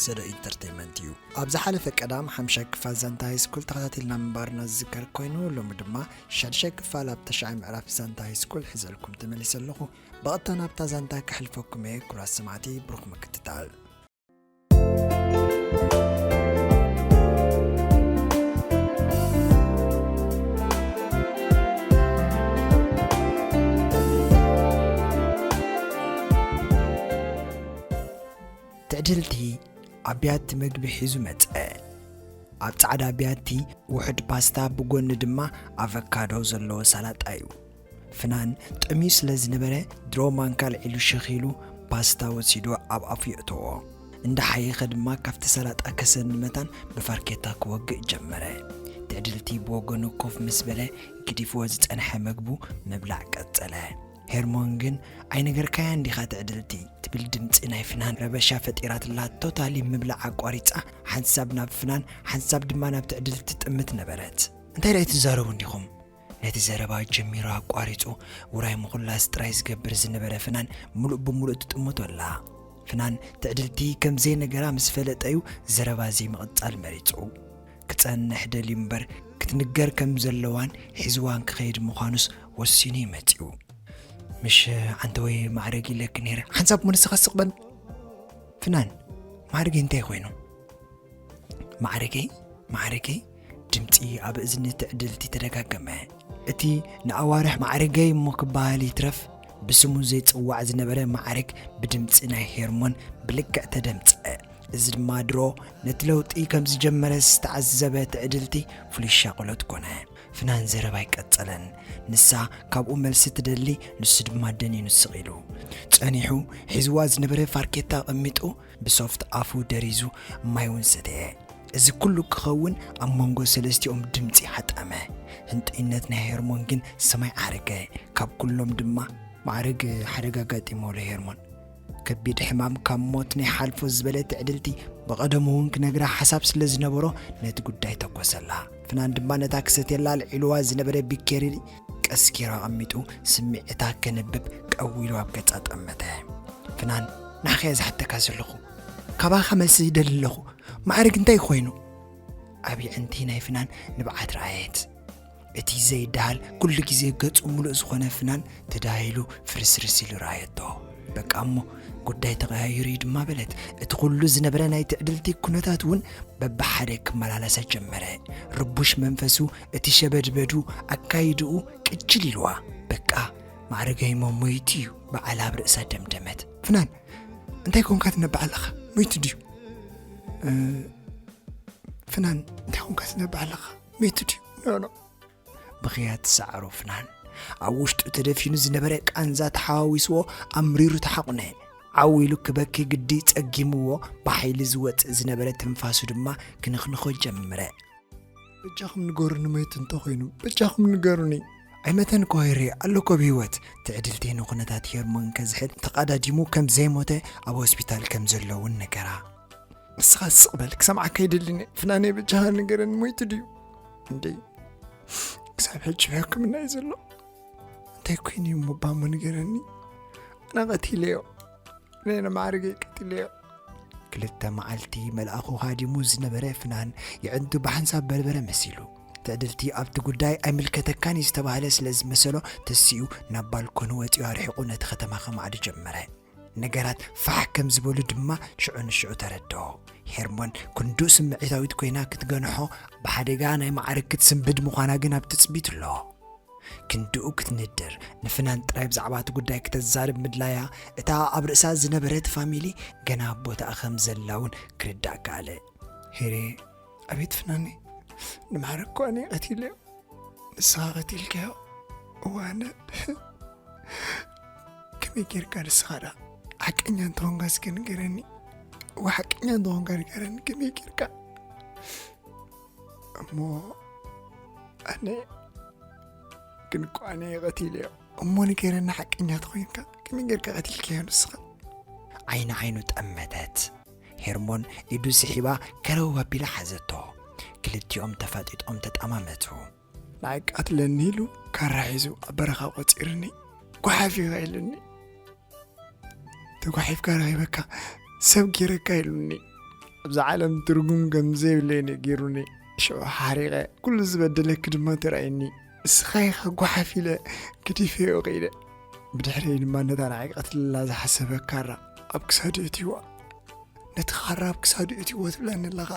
ሰዶ ኢንተርቴይንመንት እዩ። ኣብ ዝሓለፈ ቀዳም ሓምሻይ ክፋል ዛንታ ሃይስኩል ተኸታቲልና ምንባርና ዝዝከር ኮይኑ፣ ሎሚ ድማ ሻድሻይ ክፋል ኣብ ተሻዓይ ምዕራፍ ዛንታ ሃይስኩል ሒዘልኩም ተመሊሰ ኣለኹ። ብቐጥታ ናብታ ዛንታ ከሕልፈኩም እየ። ክቡራት ሰማዕቲ፣ ብሩኽ ምክትታል። ትዕድልቲ ኣብ ቢያቲ መግቢ ሒዙ መጸ። ኣብ ጻዕዳ ቢያቲ ውሑድ ፓስታ፣ ብጎኒ ድማ ኣቨካዶ ዘለዎ ሳላጣ እዩ። ፍናን ጠምዩ ስለ ዝነበረ፣ ድሮ ማንካ ኣልዒሉ ሽኽ ኢሉ ፓስታ ወሲዱ ኣብ ኣፉ የእተዎ። እንዳሓየኸ ድማ ካብቲ ሰላጣ ከሰኒ መታን ብፋርኬታ ክወግእ ጀመረ። ትዕድልቲ ብወገኑ ኮፍ ምስ በለ፣ ገዲፍዎ ዝጸንሐ መግቡ ምብላዕ ቀጸለ። ሄርሞን ግን፣ "ኣይነገርካያን ዲኻ ትዕድልቲ?" ትብል ድምጺ ናይ ፍናን ረበሻ ፈጢራትላ፣ ቶታሊ ምብላዕ ኣቋሪጻ፣ ሓንሳብ ናብ ፍናን ሓንሳብ ድማ ናብ ትዕድልቲ ትጥምት ነበረት። "እንታይ ደኣ ትዛረቡ እንዲኹም?" ነቲ ዘረባ ጀሚሩ ኣቋሪጹ፣ ውራይ ምኹላስ ጥራይ ዝገብር ዝነበረ ፍናን ምሉእ ብምሉእ ትጥምቶ ኣላ። ፍናን ትዕድልቲ ከም ዘይነገራ ምስ ፈለጠ እዩ ዘረባ ዘይምቕጻል መሪጹ። ክጸንሕ ደልዩ እምበር፣ ክትንገር ከም ዘለዋን ሒዝዋን ክኸይድ ምዃኑስ ወሲኑ እዩ መጺኡ። "ምሽ ዓንተወይ ማዕረግ ኢለኪ ነይረ፣ ሓንሳብ እሞ ንስኻ ስቕ በል። ፍናን፣ ማዕረገይ እንታይ ኮይኑ?" "ማዕረገይ? ማዕረገይ?" ድምጺ ኣብ እዝኒ ትዕድልቲ ተደጋገመ። እቲ ንኣዋርሕ ማዕረገይ እሞ ክበሃል ይትረፍ፣ ብስሙ ዘይጽዋዕ ዝነበረ ማዕረግ ብድምጺ ናይ ሄርሞን ብልክዕ ተደምጸ። እዚ ድማ ድሮ ነቲ ለውጢ ከም ዝጀመረ ዝተዓዘበ ትዕድልቲ ፍሉይ ሻቕሎት ኮነ። ፍናን ዘረባ ኣይቀጸለን። ንሳ ካብኡ መልሲ ትደሊ፣ ንሱ ድማ ደኒኑ ስቕ ኢሉ። ጸኒሑ ሒዝዋ ዝነበረ ፋርኬታ ኣቐሚጡ፣ ብሶፍት ኣፉ ደሪዙ ማይ እውን ሰተየ። እዚ ኩሉ ክኸውን ኣብ መንጎ ሰለስቲኦም ድምጺ ሃጠመ። ህንጡይነት ናይ ሄርሞን ግን ሰማይ ዓረገ። ካብ ኩሎም ድማ፣ "ማዕረግ ሓደጋ ኣጋጢሞ ኣሎ ሄርሞን። ከቢድ ሕማም ካብ ሞት ናይ ሓልፎ" ዝበለ ትዕድልቲ ብቐደሙ እውን ክነግራ ሓሳብ ስለ ዝነበሮ ነቲ ጉዳይ ተኮሰላ። ፍናን ድማ ነታ ክሰትየላ ኣልዒልዋ ዝነበረ ቢኬሪ ቀስ ጌሩ ኣቐሚጡ ስምዒታ ከንብብ ቀዊሉ ኣብ ገጻ ጠመተ። "ፍናን፣ ንዓኺ እየ ዝሓተካ ዘለኹ። ካባኻ መልሲ ይደሊ ኣለኹ። ማዕረግ እንታይ ኮይኑ?" ኣብ የዕንቲ ናይ ፍናን ንብዓት ረኣየት። እቲ ዘይደሃል ኩሉ ግዜ ገጹ ምሉእ ዝኾነ ፍናን ተዳሂሉ ፍርስርስ ኢሉ ረኣየቶ። "በቃ እሞ ጉዳይ ተቐያይሩ እዩ ድማ" በለት። እቲ ኩሉ ዝነበረ ናይ ትዕድልቲ ኩነታት እውን በብሓደ ክመላለሳ ጀመረ። ርቡሽ መንፈሱ እቲ ሸበድበዱ ኣካይድኡ ቅጅል ኢልዋ። "በቃ ማዕረገይ እሞ ሞይቱ እዩ" በዓል ኣብ ርእሳ ደምደመት። "ፍናን፣ እንታይ ኮንካ ትነብዕ ኣለኻ? ሞይቱ ድዩ?" "እ፣ ፍናን፣ እንታይ ኮንካ ትነብዕ ኣለኻ? ሞይቱ ድዩ?" "ኖ፣ ኖ።" ብኽያት ሰዓሩ ፍናን ኣብ ውሽጡ ተደፊኑ ዝነበረ ቃንዛ ተሓዋዊስዎ ኣምሪሩ ተሓቑነ። ዓው ኢሉ ክበኪ ግዲ ጸጊምዎ፣ ብሓይሊ ዝወጽእ ዝነበረ ትንፋሱ ድማ ክንኽንኾ ጀመረ። "በጃኹም ንገሩኒ፣ ሞይቱ እንተኾይኑ በጃኹም ንገሩኒ።" "ኣይመተን እኮ ሄሬ፣ ኣሎ እኮ ብህይወት።" ትዕድልቲ ንኹነታት ሄርሞን ከዝሕል ተቓዳዲሙ ከም ዘይሞተ፣ ኣብ ሆስፒታል ከም ዘሎ እውን ነገራ። "ንስኻ ስቕ በል፣ ክሰምዓካ ኣይደልን እየ። ፍናነይ በጃኻ ንገረኒ፣ ሞይቱ ድዩ?" "እንዴ፣ ክሳብ ሕጂ ሕክምና እዩ ዘሎ። እንታይ ኮይኑ እዩ እሞ እባ እሞ ንገረኒ። ኣነ ቀቲለዮ፣ ኣነ ንማዕርገይ ቀቲለዮ።" ክልተ መዓልቲ መልኣኹ ሃዲሙ ዝነበረ ፍናን የዕንቱ ብሓንሳብ በርበረ መሲሉ። ትዕድልቲ ኣብቲ ጉዳይ ኣይምልከተካን እዩ ዝተባህለ ስለ ዝመሰሎ ተሲኡ ናብ ባልኮኒ ወጺኡ ኣርሒቑ ነቲ ከተማ ከማዕዱ ጀመረ። ነገራት ፋሕ ከም ዝበሉ ድማ ሽዑ ንሽዑ ተረድኦ። ሄርሞን ክንድኡ ስምዒታዊት ኮይና ክትገንሖ፣ ብሓደጋ ናይ ማዕርግ ክትስንብድ ምዃና ግን ኣብ ትጽቢት ኣሎ። ክንድኡ ክትንድር፣ ንፍናን ጥራይ ብዛዕባ እቲ ጉዳይ ክተዛርብ ምድላያ፣ እታ ኣብ ርእሳ ዝነበረት ፋሚሊ ገና ኣብ ቦታኣ ከም ዘላ እውን ክርዳእ ከኣለ። "ሄሬ፣ ኣቤት ፍናነይ፣ ንማዕረግ እኮ ኣነ ቀቲለዮ። ንስኻ ቀቲልካዮ?" "እወ ኣነ።" "ከመይ ጌርካ ንስኻ ደኣ? ሓቀኛ እንተኾንካ እስከ ንገረኒ። እወ ሓቀኛ እንተኾንካ ንገረኒ፣ ከመይ ጌርካ?" "እሞ ኣነ ግን እኮ ኣነ እየ ቀቲለዮ።" "እሞ ንገረኒ ሓቀኛ ተኾይንካ፣ ከመይ ጌርካ ቀቲልካዮ ንስኻ?" ዓይኒ ዓይኑ ጠመተት። ሄርሞን ኢዱ ስሒባ ከረው ኣቢላ ሓዘቶ። ክልቲኦም ተፋጢጦም ተጠማመቱ። "ንዓይ ቀትለኒ" ኢሉ ካራ ሒዙ ኣብ በረኻ ቆጺሩኒ። "ጓሓፍ ኢኻ" ኢሉኒ። "ተጓሒፍካ ረኺበካ ሰብ ጌረካ" ኢሉኒ። ኣብዛ ዓለም ትርጉም ከም ዘይብለይ ነጊሩኒ። ሽዑ ሓሪቐ፣ ኩሉ ዝበደለኪ ድማ ተራእየኒ። እስኻ ኢኻ ጓሓፍ ኢለ ገዲፈዮ ከይደ። ብድሕረይ ድማ ነታ ንዓይ ቀትልላ ዝሓሰበ ካራ ኣብ ክሳዱ እትይዋ። ነቲ ካራ ኣብ ክሳዱ እትይዎ ትብለኒ ኣለኻ?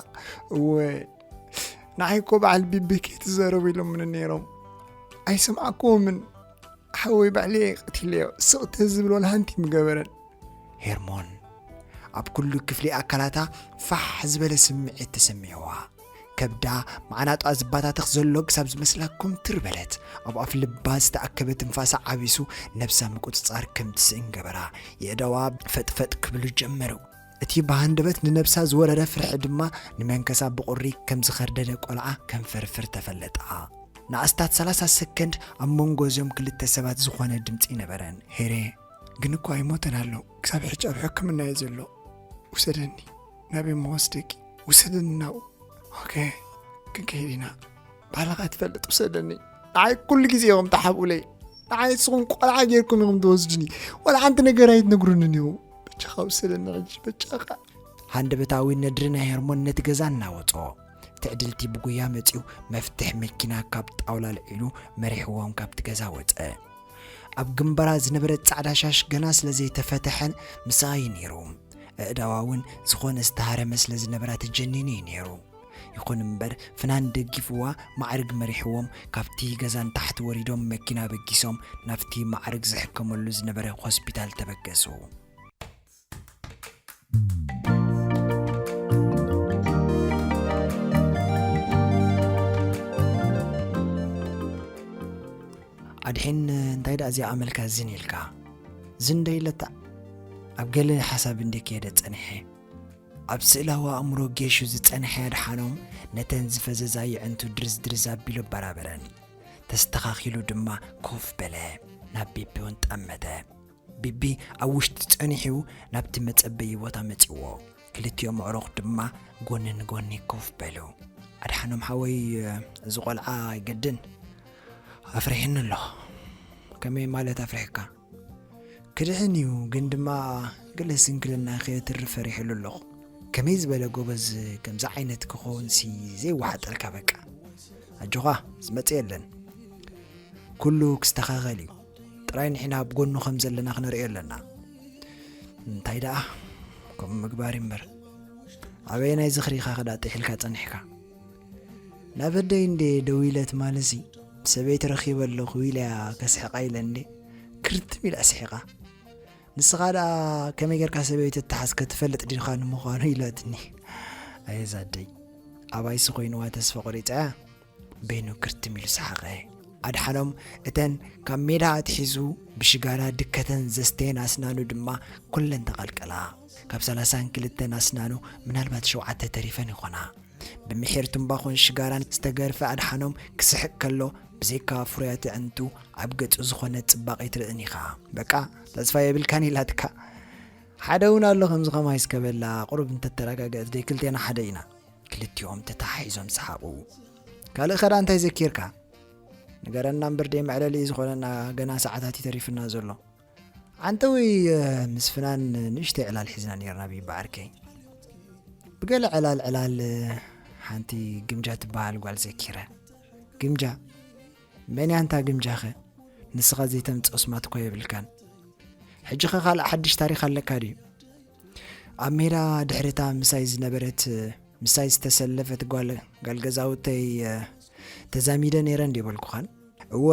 እወ፣ ንዓይ እኮ በዓል ቢቢ ከይትዛረቡ ኢሎምኒ ነይሮም። ኣይሰምዓኩዎምን። ሓወይ ባዕለየ ቀቲለዮ። ስቕ ተዝብል ወላ ሓንቲ ምገበረን። ሄርሞን ኣብ ኩሉ ክፍሊ ኣካላታ ፋሕ ዝበለ ስምዒት ተሰሚዕዋ። ከብዳ፣ ማዕናጧ ዝባታተኽ ዘሎ ክሳብ ዝመስላ ኩምትር በለት። ኣብ ኣፍ ልባ ዝተኣከበ ትንፋሳ ዓቢሱ ነብሳ ምቁጽጻር ከም ትስእን ገበራ። የእዳዋ ፈጥፈጥ ክብሉ ጀመሩ። እቲ ብሃንደበት ንነብሳ ዝወረደ ፍርሒ ድማ ንመንከሳ ብቑሪ ከም ዝኸርደደ ቆልዓ ከም ፈርፍር ተፈለጣ። ንኣስታት ሰላሳ ሰከንድ ኣብ መንጎ እዚኦም ክልተ ሰባት ዝኾነ ድምጺ ነበረን። ሄሬ፣ ግን እኮ ኣይሞተን ኣሎ። ክሳብ ሕጂ ኣብ ሕክምና እዩ ዘሎ። ውሰደኒ፣ ናበይ ምወስደኪ? ውሰደኒ ናብኡ። ኦኬ፣ ክንከይድ ኢና። ባዕልኻ ትፈልጥ፣ ውሰደኒ። ንዓይ ኩሉ ግዜ ኢኹም ትሓብኡለይ። ንዓይ ንስኹም ቆልዓ ጌርኩም ኢኹም ትወስዱኒ። ወላ ሓንቲ ነገር ኣይትነግሩንን ኢኹም። በጃኻ ውሰደኒ ሕጂ፣ በጃኻ። ሃንደበታዊ ነድሪ ናይ ሄርሞን ነቲ ገዛ እናወጾ፣ ትዕድልቲ ብጉያ መጺኡ መፍትሕ መኪና ካብ ጣውላ ኣልዒሉ መሪሕዎም ካብቲ ገዛ ወጸ። ኣብ ግንባራ ዝነበረ ጻዕዳ ሻሽ ገና ስለ ዘይተፈትሐን ምስኣ እዩ ነይሩ። ኣእዳዋ እውን ዝኾነ ዝተሃረመ ስለ ዝነበራ ተጀኒኑ እዩ ነይሩ። ይኹን እምበር ፍናን ደጊፍዋ ማዕርግ መሪሕዎም ካብቲ ገዛ ንታሕቲ ወሪዶም መኪና በጊሶም ናብቲ ማዕርግ ዝሕከመሉ ዝነበረ ሆስፒታል ተበገሱ። ኣድሒን እንታይ ደኣ እዚኣ ኣመልካ ዝን ኢልካ? ዝን ዶ ኢለታ? ኣብ ገለ ሓሳብ እንዴ ከየደ ጸኒሐ። ኣብ ስእላዊ ኣእምሮ ጌሹ ዝጸንሐ ኣድሓኖም ነተን ዝፈዘዛ የዕንቱ ድርዝ ድርዝ ኣቢሉ ኣበራበረን። ተስተኻኺሉ ድማ ኮፍ በለ። ናብ ቢቢ እውን ጠመተ። ቢቢ ኣብ ውሽጢ ጸኒሑ ናብቲ መጸበዪ ቦታ መጺዎ። ክልቲኦም ኣዕሩኽ ድማ ጎኒ ንጎኒ ኮፍ በሉ። ኣድሓኖም ሓወይ፣ እዚ ቆልዓ ኣይገድን። ኣፍሪሕኒ ኣሎ። ከመይ ማለት ኣፍሪሕካ? ክድሕን እዩ፣ ግን ድማ ገለ ስንክልና ከየትርፍ ፈሪሕሉ ኣለኹ። ከመይ ዝበለ ጎበዝ ከምዚ ዓይነት ክኸውንሲ ዘይወሓጠልካ በቃ። ኣጆኻ፣ ዝመጽእ የለን። ኩሉ ክስተኻኸል እዩ። ጥራይ ንሕና ኣብ ጎኑ ከም ዘለና ክነርእዮ ኣለና። እንታይ ደኣ፣ ከምኡ ምግባር እምበር። ኣበየናይ ዝኽሪኻ ክዳ ጥሒልካ ጸኒሕካ? ናብ ኣደይ እንዴ ደዊለ ትማልሲ፣ ሰበይቲ ረኺበ ኣለኹ ኢለያ ከስሕቓ ኢለ እንዴ፣ ክርትም ኢላ ስሒቓ። ንስኻ ደኣ ከመይ ጌርካ ሰበይቲ እተሓዝከ ትፈልጥ ዲኻ ንምዃኑ? ኢላትኒ። ኣየ ዛደይ፣ ኣባይሲ ኮይንዋ ተስፋ ቆሪጻ እያ። በይኑ ክርትም ኢሉ ሰሓቐ። ኣድሓኖም እተን ካብ ሜዳ ኣትሒዙ ብሽጋራ ድከተን ዘስተየን ኣስናኑ ድማ ኩለን ተቐልቀላ። ካብ ሰላሳን ክልተን ኣስናኑ ምናልባት ሸውዓተ ተሪፈን ይኾና። ብምሒር ትምባኾን ሽጋራን ዝተገርፈ ኣድሓኖም ክስሕቅ ከሎ፣ ብዘይካ ፍሩያት ኣዕንቱ ኣብ ገጹ ዝኾነ ጽባቐ ኣይትርእን ኢኻ። በቃ፣ ተስፋ የብልካን ኢላትካ። ሓደ እውን ኣሎ ከምዚ ከማይ እስከ በላ፣ ቁሩብ እንተተረጋገእት ደይ ክልቴና ሓደ ኢና። ክልቲኦም ተተሓሒዞም ሰሓቑ። ካልእ ኸዳ እንታይ ዘኪርካ? ንገረና እምበር ደይ መዕለሊ እዩ ዝኾነና፣ ገና ሰዓታት እዩ ተሪፍና ዘሎ። ዓንተወይ፣ ምስ ፍናን ንእሽተይ ዕላል ሒዝና ነይርና ብይበዓርከይ። ብገለ ዕላል ዕላል ሓንቲ ግምጃ ትበሃል ጓል ዘኪረ። ግምጃ? መን እያ እንታ ግምጃኸ? ንስኻ ዘይተምጽኦ ስማት እኮ የብልካን። ሕጂኸ ካልእ ሓድሽ ታሪኽ ኣለካ ድዩ? ኣብ ሜዳ ድሕሪታ ምሳይ ዝነበረት፣ ምሳይ ዝተሰለፈት ጓል፣ ጋል ገዛውተይ፣ ተዛሚደ ነይረ እንዲ በልኩኻን? እወ፣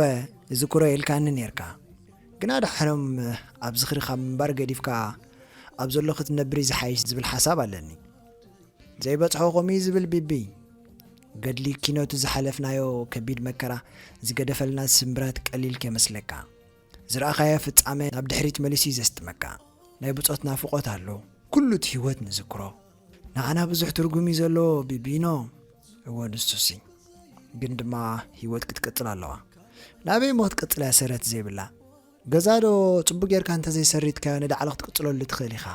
እዝክሮ ኢልካኒ ነይርካ። ግና ዳሕሮም ኣብ ዝኽሪ ካብ ምንባር ገዲፍካ ኣብ ዘሎ ክትነብር እዩ ዝሓይሽ ዝብል ሓሳብ ኣለኒ። ዘይበጽሖ ከምኡ እዩ ዝብል ቢቢ። ገድሊ ኪኖቱ ዝሓለፍናዮ ከቢድ መከራ ዝገደፈልና ስምብራት ቀሊል ከይመስለካ። ዝረኣኻዮ ፍጻመ ናብ ድሕሪት መሊሱ እዩ ዘስጥመካ። ናይ ብጾት ናፍቖት ኣሎ። ኩሉ እቲ ህይወት ንዝክሮ። ንዓና ብዙሕ ትርጉም እዩ ዘለዎ ቢቢኖ። እወ ንሱሲ። ግን ድማ ህይወት ክትቅጽል ኣለዋ። ናበይ እሞ ክትቅጽል እያ ሰረት ዘይብላ? ገዛ ዶ ጽቡቅ ጌርካ እንተ ዘይሰሪትካዮ ንላዕሊ ክትቅጽለሉ ትኽእል ኢኻ።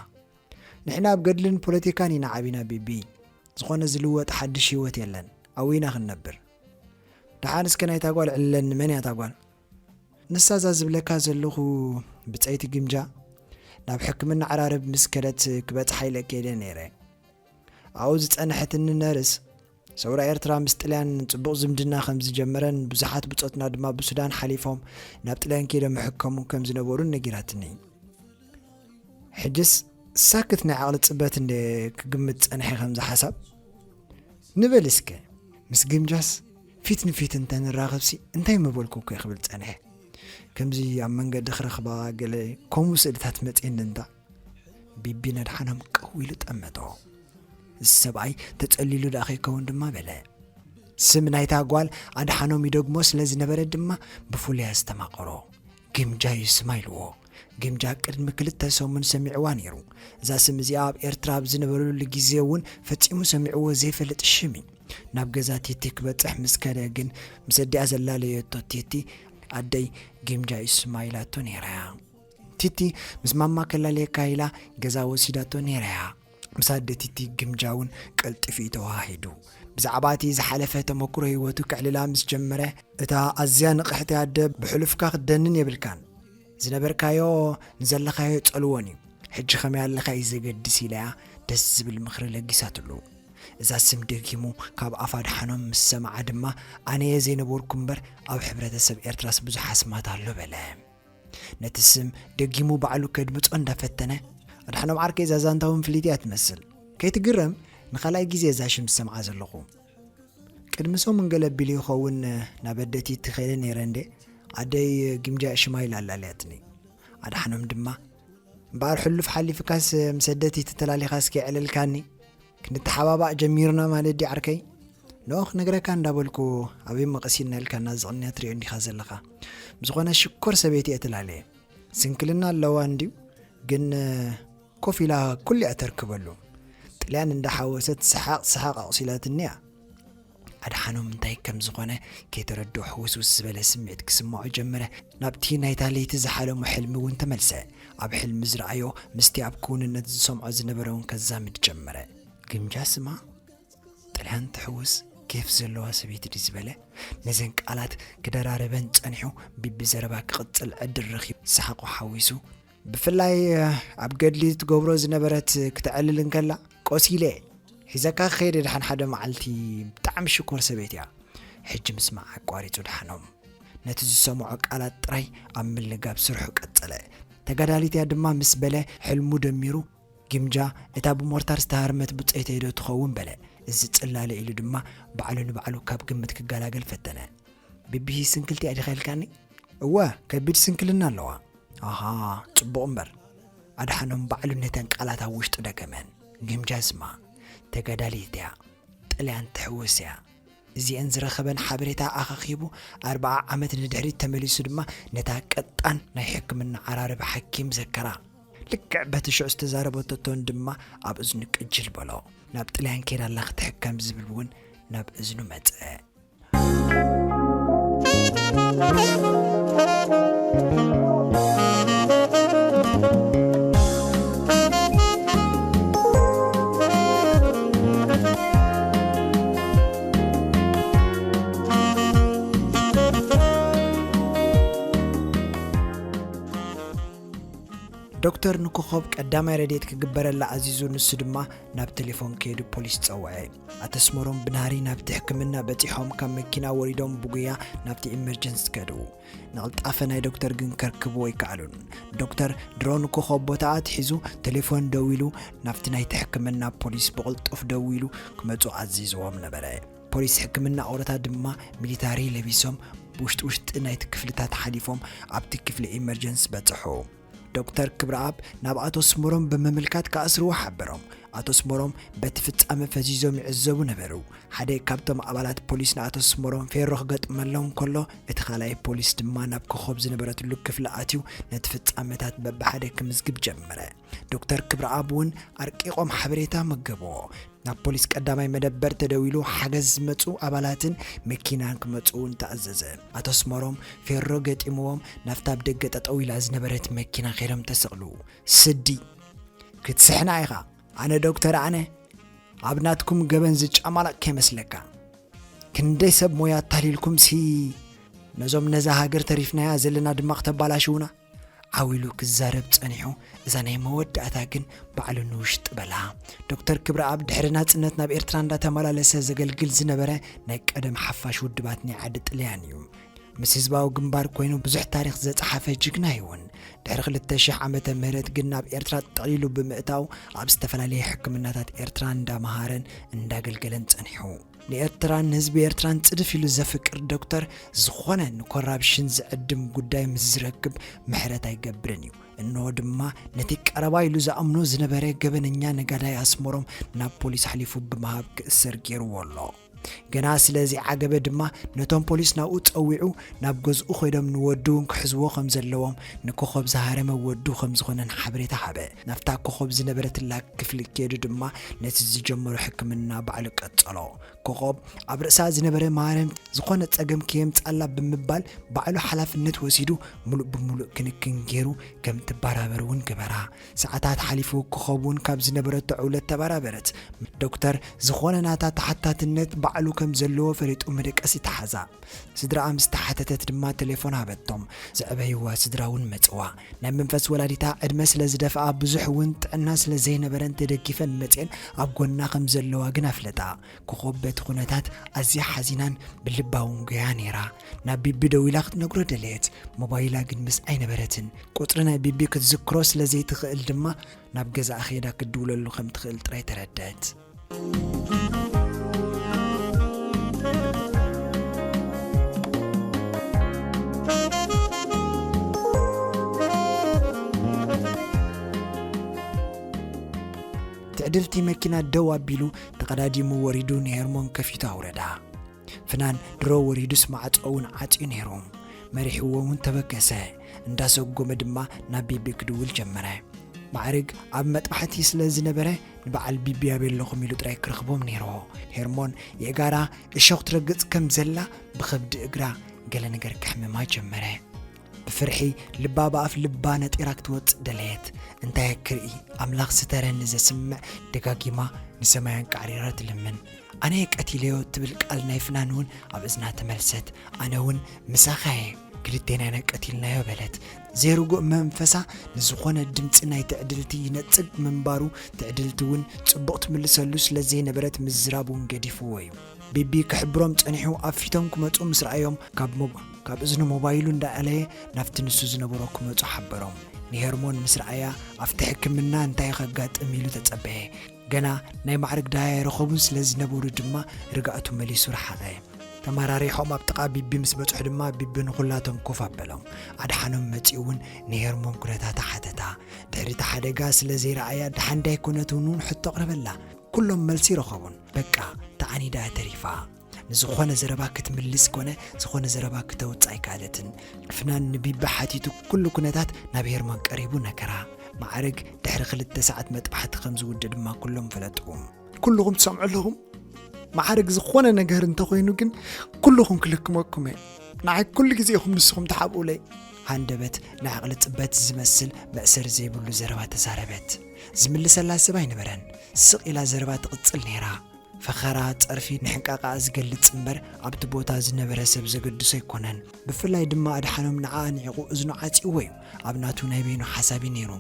ንሕና ኣብ ገድልን ፖለቲካን ኢና ዓቢና ቢቢ። ዝኾነ ዝልወጥ ሓድሽ ህይወት የለን። ኣዊና ክንነብር። ደሓን እስከ ናይታ ጓል ዕልለኒ፣ መን እያ እታ ጓል? ንሳ እዛ ዝብለካ ዘለኹ ብጸይቲ ግምጃ ናብ ሕክምና ዓራርብ ምስ ከደት ክበጽሓ ኢለ ከይደ ነይረ። ኣብኡ ዝጸንሐትኒ ነርስ፣ ሰውራ ኤርትራ ምስ ጥልያን ጽቡቕ ዝምድና ከም ዝጀመረን ብዙሓት ብጾትና ድማ ብሱዳን ሓሊፎም ናብ ጥልያን ከይዶም ይሕከሙ ከም ዝነበሩን ነጊራትኒ። ሕጅስ ሳክት ናይ ዓቕሊ ጽበት እንደ ክግምት ጸንሐ ከምዚ ሓሳብ። ንበል እስከ፣ ምስ ግምጃስ ፊት ንፊት እንተ ንራኸብሲ እንታይ ምበልኩ እኮ ክብል ጸንሐ። ከምዚ ኣብ መንገዲ ክረኽባ ገለ ከምኡ ስእልታት መጽኤኒ እንዳ። ቢቢ ነድሓኖም ቀው ኢሉ ጠመቶ። እዚ ሰብኣይ ተጸሊሉ ደኣ ከይከውን ድማ በለ። ስም ናይታ ጓል ኣድሓኖም ይደግሞ ስለ ዝነበረ ድማ ብፍሉይ ኣስተማቐሮ። ግምጃ እዩ ስማ ኢልዎ። ግምጃ ቅድሚ ክልተ ሰሙን ሰሚዕዋ ነይሩ። እዛ ስም እዚኣ ኣብ ኤርትራ ኣብ ዝነበረሉ ግዜ እውን ፈጺሙ ሰሚዕዎ ዘይፈልጥ ሽም እዩ። ናብ ገዛ ቲቲ ክበጽሕ ምስ ከደ ግን ምስ ኣዲኣ ዘላለየቶ ቲቲ ኣደይ ግምጃ እዩ ስማ ኢላቶ ነይራ እያ። ቲቲ ምስ ማማ ከላልየካ ኢላ ገዛ ወሲዳቶ ነይራ እያ። ምስ ኣደ ቲቲ ግምጃ እውን ቀልጢፉ እዩ ተወሃሂዱ። ብዛዕባ እቲ ዝሓለፈ ተመክሮ ህይወቱ ከዕልላ ምስ ጀመረ፣ እታ ኣዝያ ንቕሕቲ ኣደ ብሕሉፍካ ክትደንን የብልካን። ዝነበርካዮ ንዘለኻዮ ጸልዎን እዩ። ሕጂ ከመይ ኣለኻ እዩ ዘገድስ ኢላ እያ ደስ ዝብል ምኽሪ ለጊሳትሉ። እዛ ስም ደጊሙ ካብ ኣፍ ኣድሓኖም ምስ ሰምዓ ድማ ኣነ እየ ዘይነበርኩ እምበር ኣብ ሕብረተሰብ ኤርትራስ ብዙሕ ኣስማት ኣሎ በለ። ነቲ ስም ደጊሙ ባዕሉ ከድምጾ እንዳፈተነ፣ ኣድሓኖም ዓርከይ እዛ ዛንታ እውን ፍልይቲ እያ ትመስል። ከይትግረም ንኻልኣይ ግዜ እዛ ሽም ዝሰምዓ ዘለኹ። ቅድሚ ሰሙን ገለ ኣቢሉ ይኸውን ናብ ኣደ ቲቲ ከይደ ነይረ እንዴ፣ ኣደይ ግምጃ ሽማ ኢላ ኣላልያትኒ። ኣድሓኖም ድማ እምበኣር ሕሉፍ ሓሊፍካስ ምስ ኣደ ቲቲ ተላሊኻስ ከይዕለልካኒ ክንተሓባባእ ጀሚርና ማለት ድዩ ዓርከይ? ንኦ ክነግረካ እንዳበልኩ ኣበይ መቐሲና ኢልካና ዝቕንያ ትሪኦ እንዲኻ ዘለኻ። ብዝኾነ ሽኮር ሰበይቲ እየ ትላለየ። ስንክልና ኣለዋ እንድዩ፣ ግን ኮፍ ኢላ ኩሉ እያ ተርክበሉ። ጥልያን እንዳሓወሰት ሰሓቕ ሰሓቕ ኣቑሲላትኒ እያ። ኣድሓኖም እንታይ ከም ዝኾነ ከይተረድኦ ሕውስውስ ዝበለ ስምዒት ክስምዖ ጀመረ። ናብቲ ናይታ ለይቲ ዝሓለሞ ሕልሚ እውን ተመልሰ። ኣብ ሕልሚ ዝረኣዮ ምስቲ ኣብ ክውንነት ዝሰምዖ ዝነበረ እውን ከዛምድ ጀመረ። ግምጃ ስማ ጥልያን ትሕውስ ኬፍ ዘለዋ ሰበይቲ ድዩ ዝበለ? ነዘን ቃላት ክደራረበን ጸኒሑ፣ ቢቢ ዘረባ ክቕጽል ዕድል ረኺቡ ሰሓቑ ሓዊሱ፣ ብፍላይ ኣብ ገድሊ ትገብሮ ዝነበረት ክተዕልል እንከላ ቆሲለ ሒዘካ ክኸይድ ድሓን ሓደ መዓልቲ። ብጣዕሚ ሽኮር ሰበይቲ እያ። ሕጂ ምስማዕ ኣቋሪጹ ድሓኖም ነቲ ዝሰምዖ ቃላት ጥራይ ኣብ ምልጋብ ስርሑ ቀጸለ። ተጋዳሊት እያ ድማ ምስ በለ ሕልሙ ደሚሩ፣ ግምጃ እታ ብሞርታር ዝተሃርመት ብጸይተይ ዶ ትኸውን በለ። እዚ ጽላለ ኢሉ ድማ ባዕሉ ንባዕሉ ካብ ግምት ክገላገል ፈተነ። ብቢሂ ስንክልቲ እያ ዲኻ ኢልካኒ? እወ፣ ከቢድ ስንክልና ኣለዋ። ኣሃ፣ ጽቡቕ እምበር። ኣድሓኖም ባዕሉ ነተን ቃላት ኣብ ውሽጡ ደገመን። ግምጃ ስማ ተጋዳሊት እያ። ጥልያን ትሕውስ እያ። እዚአን ዝረኸበን ሓበሬታ ኣኻኺቡ ኣርብዓ ዓመት ንድሕሪት ተመሊሱ ድማ ነታ ቀጣን ናይ ሕክምና ዓራርብ ሓኪም ዘከራ። ልክዕ በቲ ሽዑ ዝተዛረበቶ ቶን ድማ ኣብ እዝኑ ቅጅል በሎ። ናብ ጥልያን ከይዳ ኣላ ክትሕከም ዝብል እውን ናብ እዝኑ መጸ። ዶክተር ንኮኾብ ቀዳማይ ረድኤት ክግበረላ ኣዚዙ፣ ንሱ ድማ ናብ ቴሌፎን ከይዱ ፖሊስ ጸውዐ። ኣቶ ኣስመሮም ብናህሪ ናብቲ ሕክምና በጺሖም ካብ መኪና ወሪዶም ብጉያ ናብቲ ኢመርጀንስ ከዱ። ንቕልጣፈ ናይ ዶክተር ግን ከርክብዎ ኣይከኣሉን። ዶክተር ድሮ ንኮኾብ ቦታኣ ኣትሒዙ ቴሌፎን ደዊሉ ናብቲ ናይቲ ሕክምና ፖሊስ ብቕልጡፍ ደዊሉ ክመጹ ኣዚዝዎም ነበረ። ፖሊስ ሕክምና ኦሮታ ድማ ሚሊታሪ ለቢሶም ብውሽጢ ውሽጢ ናይቲ ክፍልታት ሓሊፎም ኣብቲ ክፍሊ ኢመርጀንስ በጽሑ። ዶክተር ክብረኣብ ናብ ኣቶ ኣስመሮም ብምምልካት ክኣስርዎ ሓበሮም። ኣቶ ኣስመሮም በቲ ፍጻመ ፈዚዞም ይዕዘቡ ነበሩ። ሓደ ካብቶም ኣባላት ፖሊስ ንኣቶ ኣስመሮም ፌሮ ክገጥመሎም ከሎ፣ እቲ ካልኣይ ፖሊስ ድማ ናብ ኮኾብ ዝነበረትሉ ክፍሊ ኣትዩ ነቲ ፍጻመታት በብሓደ ክምዝግብ ጀመረ። ዶክተር ክብረኣብ እውን ኣርቂቖም ሓበሬታ መገብዎ። ናብ ፖሊስ ቀዳማይ መደበር ተደዊሉ ሓገዝ ዝመጹ ኣባላትን መኪናን ክመጹ እውን ተኣዘዘ። ኣቶ ኣስመሮም ፌሮ ገጢምዎም ናብታ ኣብ ደገ ጠጠው ኢላ ዝነበረት መኪና ከይዶም ተሰቕሉ። ስዲ ክትስሕና ኢኻ። ኣነ ዶክተር ኣነ ኣብ ናትኩም ገበን ዝጫማላቕ ከይመስለካ። ክንደይ ሰብ ሞያ ኣታሊልኩም ሲ ነዞም ነዛ ሃገር ተሪፍናያ ዘለና ድማ ክተባላሽውና? ዓው ኢሉ ክዛረብ ጸኒሑ፣ እዛ ናይ መወዳእታ ግን ባዕሉ ንውሽጢ በላ። ዶክተር ክብረኣብ ድሕሪ ናጽነት ናብ ኤርትራ እንዳተመላለሰ ዘገልግል ዝነበረ ናይ ቀደም ሓፋሽ ውድባት ናይ ዓዲ ጥልያን እዩ። ምስ ህዝባዊ ግንባር ኮይኑ ብዙሕ ታሪኽ ዘጸሓፈ ጅግና እዩ እውን። ድሕሪ ክልተ ሽሕ ዓመተ ምህረት ግን ናብ ኤርትራ ጠቕሊሉ ብምእታው ኣብ ዝተፈላለየ ሕክምናታት ኤርትራ እንዳመሃረን እንዳገልገለን ጸኒሑ። ንኤርትራን ንህዝቢ ኤርትራን ጽድፍ ኢሉ ዘፍቅር ዶክተር፣ ዝኾነ ንኮራፕሽን ዝዕድም ጉዳይ ምስ ዝረክብ ምሕረት ኣይገብርን እዩ። እንሆ ድማ ነቲ ቀረባ ኢሉ ዝኣምኖ ዝነበረ ገበነኛ ነጋዳይ ኣስመሮም ናብ ፖሊስ ኣሕሊፉ ብምሃብ ክእሰር ገይርዎ ኣሎ። ገና ስለ ዘይዓገበ ድማ ነቶም ፖሊስ ናብኡ ጸዊዑ ናብ ገዝኡ ኮይዶም ንወዱ እውን ክሕዝዎ ከም ዘለዎም ንኮኸብ ዝሃረመ ወዱ ከም ዝኾነን ሓበሬታ ሃበ። ናብታ ኮኸብ ዝነበረትላ ክፍሊ ከይዱ ድማ ነቲ ዝጀመሮ ሕክምና ባዕሉ ቀጸሎ። ኮኸብ ኣብ ርእሳ ዝነበረ ማህረም ዝኾነ ጸገም ከየምጻላ ብምባል ባዕሉ ሓላፍነት ወሲዱ ምሉእ ብምሉእ ክንክን ገይሩ ከም ትበራበር እውን ገበራ። ሰዓታት ሓሊፉ ኮኸብ እውን ካብ ዝነበረቶ ዕውለት ተበራበረት። ዶክተር ዝኾነ ናታ ተሓታትነት ባዕሉ ከም ዘለዎ ፈሊጡ መደቀሲ ተሓዛ። ስድራኣ ምስ ተሓተተት ድማ ቴሌፎን ሃበቶም። ዘዕበይዋ ስድራ እውን መጽዋ። ናይ መንፈስ ወላዲታ ዕድመ ስለ ዝደፍኣ ብዙሕ እውን ጥዕና ስለ ዘይነበረን ተደጊፈን መጽየን ኣብ ጎና ከም ዘለዋ ግን ኣፍለጣ። ኮኸብ በቲ ኩነታት ኣዝያ ሓዚናን ብልባ እውን ጉያ ነይራ። ናብ ቢቢ ደዊላ ክትነግሮ ደለየት። ሞባይላ ግን ምስ ኣይነበረትን። ቁጽሪ ናይ ቢቢ ክትዝክሮ ስለ ዘይትኽእል ድማ ናብ ገዛኣ ከይዳ ክትድውለሉ ከም ትኽእል ጥራይ ተረደት። ትዕድልቲ መኪና ደው ኣቢሉ ተቐዳዲሙ ወሪዱ ንሄርሞን ከፊቱ ኣውረዳ። ፍናን ድሮ ወሪዱስ ማዕጾ እውን ዓጽዩ ነይሩ። መሪሕዎ እውን ተበገሰ። እንዳሰጎመ ድማ ናብ ቢቢ ክድውል ጀመረ። ማዕርግ ኣብ መጥባሕቲ ስለ ዝነበረ ንበዓል ቢቢ ኣበይ ኣለኹም ኢሉ ጥራይ ክረኽቦም ነይርዎ። ሄርሞን የእጋራ እሾኽ ትረግጽ ከም ዘላ ብኸብዲ እግራ ገለ ነገር ከሕምማ ጀመረ። ብፍርሒ ልባ ብኣፍ ልባ ነጢራ ክትወጽእ ደለየት። እንታይ ክርኢ ኣምላኽ ስተረኒ ዘስምዕ ደጋጊማ ንሰማይ ኣንቃዕሪራ ትልምን። ኣነ ቀቲለዮ ትብል ቃል ናይ ፍናን እውን ኣብ እዝና ተመልሰት። ኣነ እውን ምሳኻየ ክልቴና ኢና ቀቲልናዮ በለት። ዘይርጉእ መንፈሳ ንዝኾነ ድምፂ ናይ ትዕድልቲ ይነጽግ ምንባሩ ትዕድልቲ እውን ጽቡቕ ትምልሰሉ ስለ ዘይነበረት ምዝራብ እውን ገዲፍዎ እዩ። ቢቢ ክሕብሮም ጸኒሑ ኣብ ፊቶም ክመጹ ምስ ረኣዮም ካብ ሞብ-፣ ካብ እዝኑ ሞባይሉ እንዳኣለየ ናብቲ ንሱ ዝነበሮ ክመጹ ሓበሮም። ንሄርሞን ምስ ረኣያ ኣብቲ ሕክምና እንታይ ከጋጥም ኢሉ ተጸበየ። ገና ናይ ማዕርግ ዳሃይ ኣይረኸቡን ስለ ዝነበሩ ድማ ርግኣቱ መሊሱ ረሓቐ። ተመራሪሖም ኣብ ጥቓ ቢቢ ምስ በጽሑ ድማ ቢቢ ንኹላቶም ኮፍ ኣበሎም። ኣድሓኖም መጺኡ እውን ንሄርሞን ኩነታታ ሓተታ። ድሕሪ እቲ ሓደጋ ስለ ዘይረኣያ ደሓን ዳይኮነትን እውን ሕቶ ኣቕረበላ። ኩሎም መልሲ ረኸቡን። በቃ ተዓኒዳ ተሪፋ። ንዝኾነ ዘረባ ክትምልስ ኮነ ዝኾነ ዘረባ ክተውጽእ ኣይከኣለትን። ፍናን ንቢቢ ሓቲቱ ኩሉ ኩነታት ናብ ሄርሞን ቀሪቡ ነገራ። ማዕርግ ድሕሪ ክልተ ሰዓት መጥባሕቲ ከም ዝውድእ ድማ ኩሎም ፈለጡ። ኩልኹም ትሰምዑ ኣለኹም። ማዕርግ ዝኾነ ነገር እንተኾይኑ ግን ኩልኹም ክልክመኩም እየ። ንዓይ ኩሉ ግዜ ኢኹም ንስኹም ትሓብኡለይ። ሃንደበት ንዕቕሊ ጽበት ዝመስል መእሰሪ ዘይብሉ ዘረባ ተዛረበት። ዝምልሰላ ሰብ ኣይነበረን። ስቕ ኢላ ዘረባ ትቕጽል ነይራ። ፈኸራ፣ ጸርፊ፣ ንሕንቃቓ ዝገልጽ እምበር ኣብቲ ቦታ ዝነበረ ሰብ ዘገድሶ ኣይኮነን። ብፍላይ ድማ ኣድሓኖም ንዓኣ ንዒቑ እዝኑ ዓጺዎ እዩ። ኣብ ናቱ ናይ በይኑ ሓሳብ እዩ ነይሩ።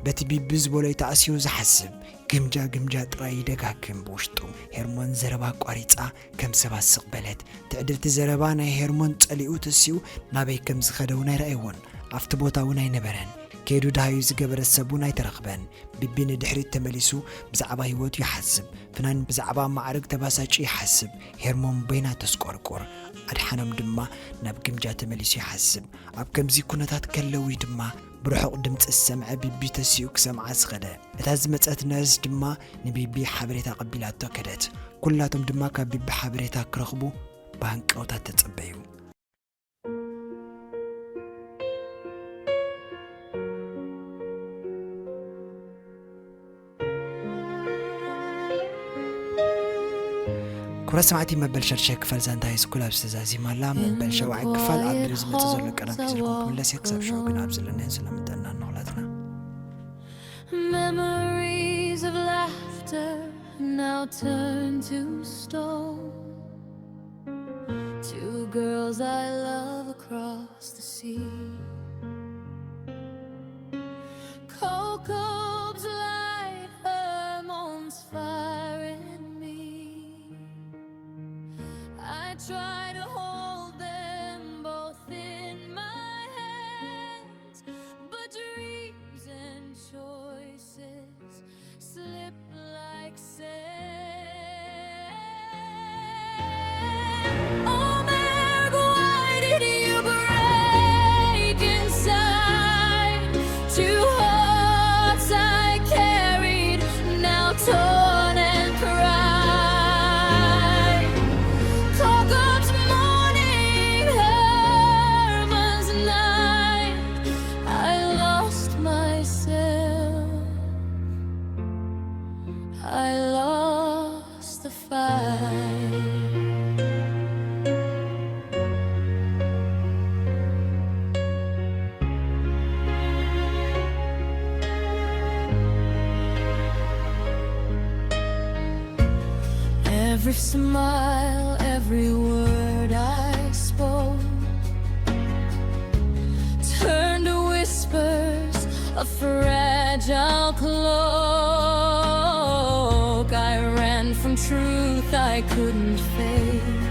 በቲ ቢቢ ዝበሎ እዩ ተኣሲሩ ዝሓስብ። ግምጃ ግምጃ ጥራይ ይደጋግም ብውሽጡ። ሄርሞን ዘረባ ኣቋሪጻ ከም ሰባ ስቕ በለት። ትዕድልቲ ዘረባ ናይ ሄርሞን ጸሊኡ ተሲኡ ናበይ ከም ዝኸደ እውን ኣይረኣይዎን። ኣብቲ ቦታ እውን ኣይነበረን። ከይዱ ደሃዩ ዝገበረ ሰብ እውን ኣይተረኽበን። ቢቢ ንድሕሪት ተመሊሱ ብዛዕባ ህይወቱ ይሓስብ። ፍናን ብዛዕባ ማዕርግ ተባሳጩ ይሓስብ። ሄርሞን በይና ተስቆርቁር። ኣድሓኖም ድማ ናብ ግምጃ ተመሊሱ ይሓስብ። ኣብ ከምዚ ኩነታት ከለዉ ድማ ብርሑቕ ድምጺ ዝሰምዐ ቢቢ ተሲኡ ክሰምዓ ዝኸደ። እታ ዝመጸት ነርስ ድማ ንቢቢ ሓበሬታ ቀቢላቶ ከደት። ኩላቶም ድማ ካብ ቢቢ ሓበሬታ ክረኽቡ ብሃንቀውታ ተጸበዩ። ክቡራት ሰማዕቲ፣ መበል ሻድሻይ ክፋል ዛንታ ሃይስኩል ኣብዚ ተዛዚማ ኣላ። መበል ሸውዓይ ክፋል ኣብ ድሕሪ ዝመጽእ ዘሎ ቀዳም ሒዘልኩም ክምለስ እየ። ክሳብ ሽዑ ግን ኣብ ዘለናዮ ሰላምን ጥዕናን ንኹላትና። Memories of laughter now turn to stone. Two girls I love across the sea. Every smile, every word I spoke turned to whispers, a fragile cloak. I ran from truth I couldn't face.